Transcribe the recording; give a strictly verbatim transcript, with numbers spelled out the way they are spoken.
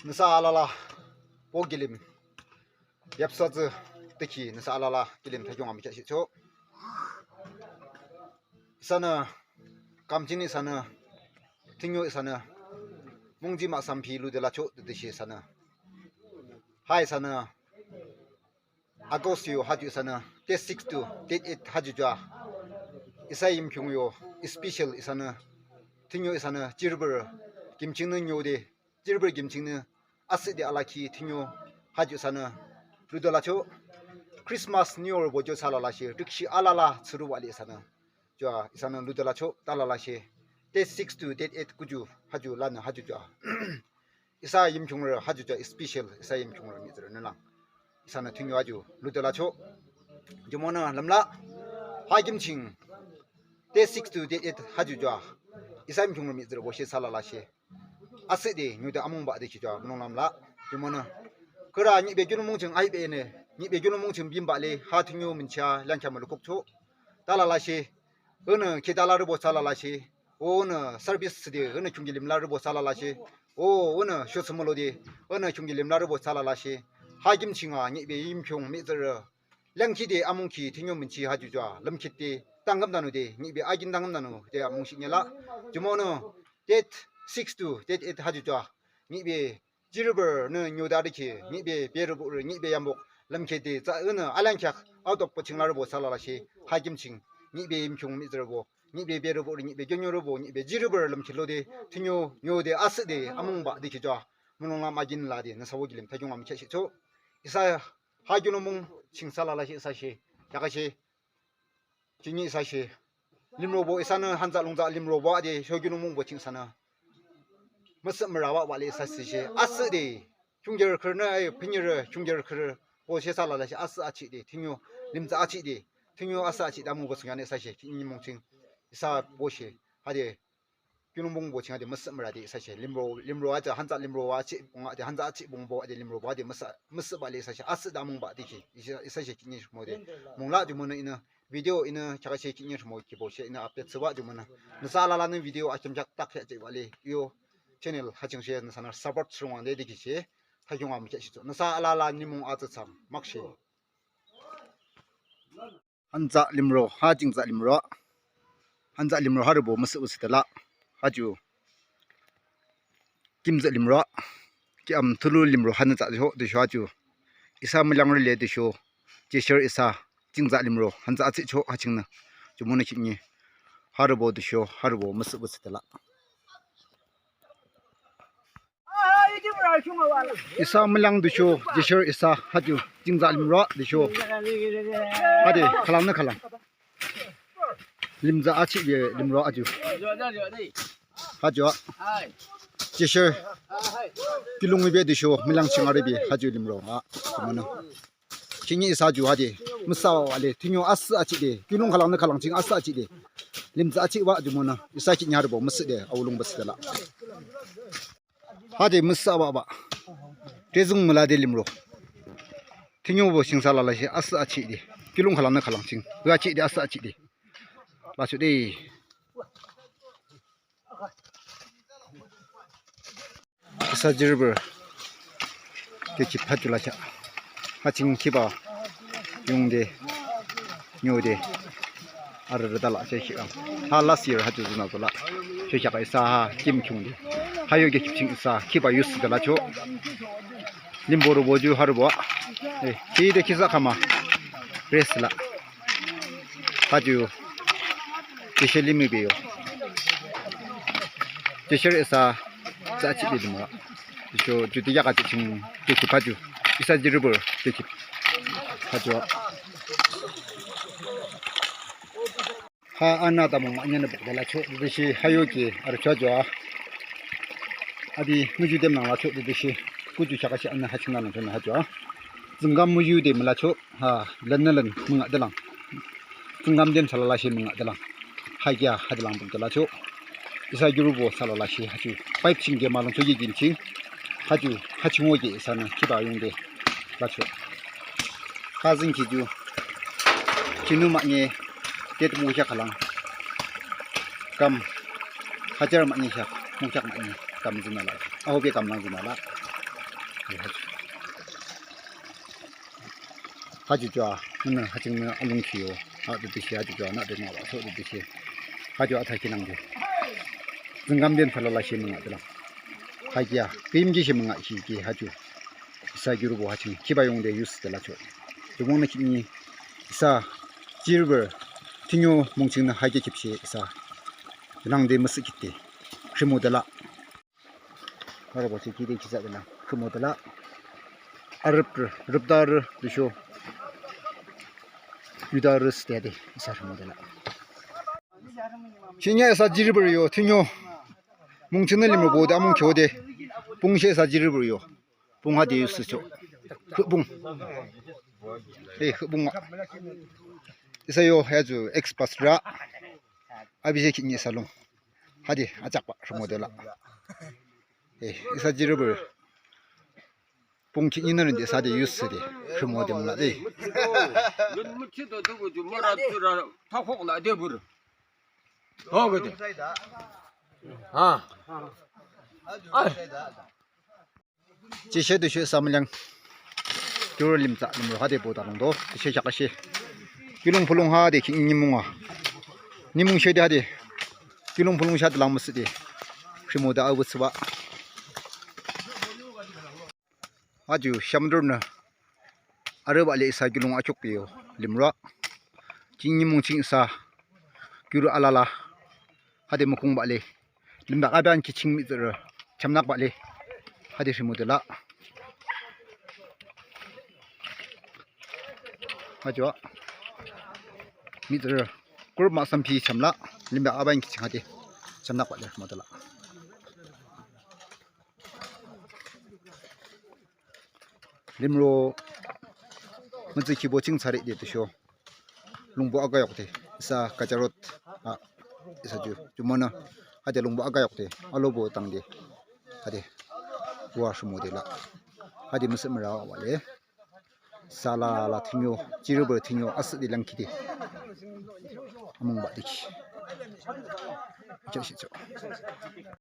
Nüsa alala bo kilim yapsa tsü tükhi nüsa alala kilim thakhung amükheahshihchoh. Isanü kam ching isanü thünio isanü mungji mahsamphi lude lachoh tütüshe isanü ha isanü August yo haju isanü date six to date eight haju ja isa Yimkhiung yo especial isanü thünio isanü jipürü kim chingnü niode jipürü kim chingnü asühde alakhi thünio haju isanü lude lachoh. Christmas New Year bo jo thsüa lalashe rükshi alala thsürü wale isanü ja isanü lude lachoh. Thsüa lalashe date six to date eight kuju haju lanü haju ja isa Yimkhiungrü haju ja especial isa Yimkhiungrü mihtsürünü lang isanü thünio haju lude lachoh. Jumonü lümla ha kim ching date six to date eight haju ja isa Yimkhiungrü mihtsürübo she thsüa lalashe asühde niode amungbah de ki ja mulong lümla. Jumonü khürü nihbe kiulong mung ching aibe ne nihbe kiulong mung ching binbah le ha thünio müncha leangkhi mülukukchoh. Thsüa lalashe inü khita larübo thsüa lalashe o inü service thsüde inü khiungki lim larübo thsüa lalashe o inü shotsü mülode inü khiungki lim larübo thsüa lalashe ha kim ching a nihbe Yimkhiung mihtsürü leangkhide amungkhi thünio münchi haju ja lümkhitde tangkam danü de nihbe akin tangkam danü de amungshih nila. Jumonü date six to date eight haju ja nihbe jipürünü niode arükhi nihbe berübo rü nihbe yambok lümkhitde tsü inü aleangkhiak out of pü ching larübo thsüa lalashe ha kim ching nihbe Yimkhiung mihtsürübo nihbe berübo rü nihbe kiunyorübo nihbe jipürü lümkhit lode thünio niode asühde amungbah de ki ja mulong lüm akin lade nüsa bo kilim thakhung amükheahshihchoh. Isa ha kiulong mung ching thsüa lalashe isa she yakashe ching ni isa she limrobo isanü hanza lungza limrobo ade sho kiulong mungbo ching isanü müsüh mürabah wale isa she asühde khiungkerü khürünü ai phinirü khiungkerü khürü bo she thsüa lalashe asüh achihde thünio limtsü achihde thünio asüh achihde amungbo thsungkheanü isa she khihni mung ching isa bo she hade kiulong mungbo ching ade müsüh mürade isa she limro limro ade hanza limro achih bung ade hanza achih bungbo ade limrobo ade müsüh müsühbah le isa she asühde amungbah de ki isa she khihni rhimode mungla. Jumonü inü video inü kheaküshe khihni rhimo kibo she inü update thsübah. Jumonü nüsa alalanü video akhimkhak tak kheahjihbah le yo channel ha ching she nüsanü support thsürüwang de de ki she thakhung amükheahshihchoh. Nüsa alala nimung atsü thsang makshe. Hanza limro ha jingza limro hanza limro harübo müsüh müsüh de la haju kimza limro kiam thulu limro hanü tsahcho tüsho haju isa mülangrü le tüsho jeshir isa jingza limro hanza atsücho ha chingnü. Jumonü khihni harübo tüsho harübo müsüh müsüh de la isa mülang tüsho jeshir isa haju jingza limro tüsho hade khülangnü khülang limtsü achihbe limro haju haju a jeshir kiulong ibe tüsho mülang ching arübe haju limro a. Jumonü khihni isa ju hade müsüh wale thünio asüh achihde kiulong khülangnü khülang ching asüh achihde limtsü achihbah. Jumonü isa khihni harübo müsüh de aulung basü de la hade müsüh bahbah tezung mülade limro thüniobo ching thsüa lalashe asüh achihde kiulong khülangnü khülang ching achihde asüh achihde lachoh de. Isa jipürü kekhip haju lakheah ha ching khiba yungde niode arürü de la she khikang ha last year haju zuna zola she kheak isa ha kim khiungde ha yo kekhip ching isa khiba use de lachoh. Limbo rübo ju harübo a e khide khisa khama rest la haju jeshir lim ibe yo jeshir isa tsü achihbe limro a tüsho ju de yakachih ching kekhip haju isa jipürü kekhip haju a ha anü tamung mahne nü bukde lachoh tütüshe ha yo ki arüchoh haju a adi muju dem nang lachoh tütüshe kuju kheaküshe anü ha chingnü nangchonü haju a tsüngkam muju de mülachoh ha lünnü lün müngüde lang tsüngkam dem thsüa lalashe müngüde lang ha kheak hade lang bukde lachoh. Isa jipürübo thsüa lalashe haju pipe ching ke mülangchoh ye kim ching haju ha ching o ke isanü khiba yungde lachoh. Azüngki ju khinu mahne date mükheak khülang kam hajar mahne kheak mükheak mahne kam zuna la ahobe kam lang zuna la Ha ju ju a, nünü ha chingnü alungki yo, ha tütüshe ha ju ju a, nü de ngaba so tütüshe, ha ju a thakhi nangde. Zingkam den thala la she münga de la. Ha ki a, küyimki she münga ki ki ha ju. Isa kiurubo ha ching, kiba yungde use de la cho. Jumongnü kini, isa, jiribe, thinyo mung chingnü ha ki kipshe isa. Nangde müsü kiti, rhimo de la. Arübo shi kide kisa de la, rhimo de la. Arüp rü, rüpda rü, dusho. Yuda rü ste de, isa rhimo de la. Shinya isa jiribe yo, thinyo. Mung chingnü limro bo de, amung kyo de. Pung she isa jiribe yo. Pung ha de use cho. Khüpung. Eh, khüpung a. Isa yo, ha ju, ex pastor a. Abi she kini isa lung. Hade, achakba, rhimo de la. Eh, isa jiribe. Pung ki inarinde isa de use de, rhimo de mla de. Lun mu chi do du ju mara ju ra, ta khok la de bur. Ho ge de. Ha. Ai. Jishe dushe samlang. Kiurubo limtsa limro hade bo da lung do. Jishe shaka she. Kiulong pulong hade ki nimung a. Nimung she de hade. Kiulong pulong she hade lang müsü de. Rhimo de awu tsüba. Ha ju shamdur nü. Arüba le isa kiulong achok yo. Limro. Ching nimung ching isa. Kiuru alala. Hade mukung ba le. Limdak aban ki ching mihtsürü, chamnak ba le. Hade rhimo de la. Ha ju a. Mihtsürü. Kurup ma samphi chamla. Limdak aban ki ching hade. Chamnak ba le rhimo de la. Limro. Mütsü kibo ching tsari de tüsho. Lungbo aga yok de, isa kajarot, a, isa ju, jumonü, hade lungbo aga yok de, alobo tang de, hade, wa rhimo de la, hade müsü mara wa le, sala la thinyo, jiribe thinyo, asü de lang ki de, amung ba de ki, cha shi cho.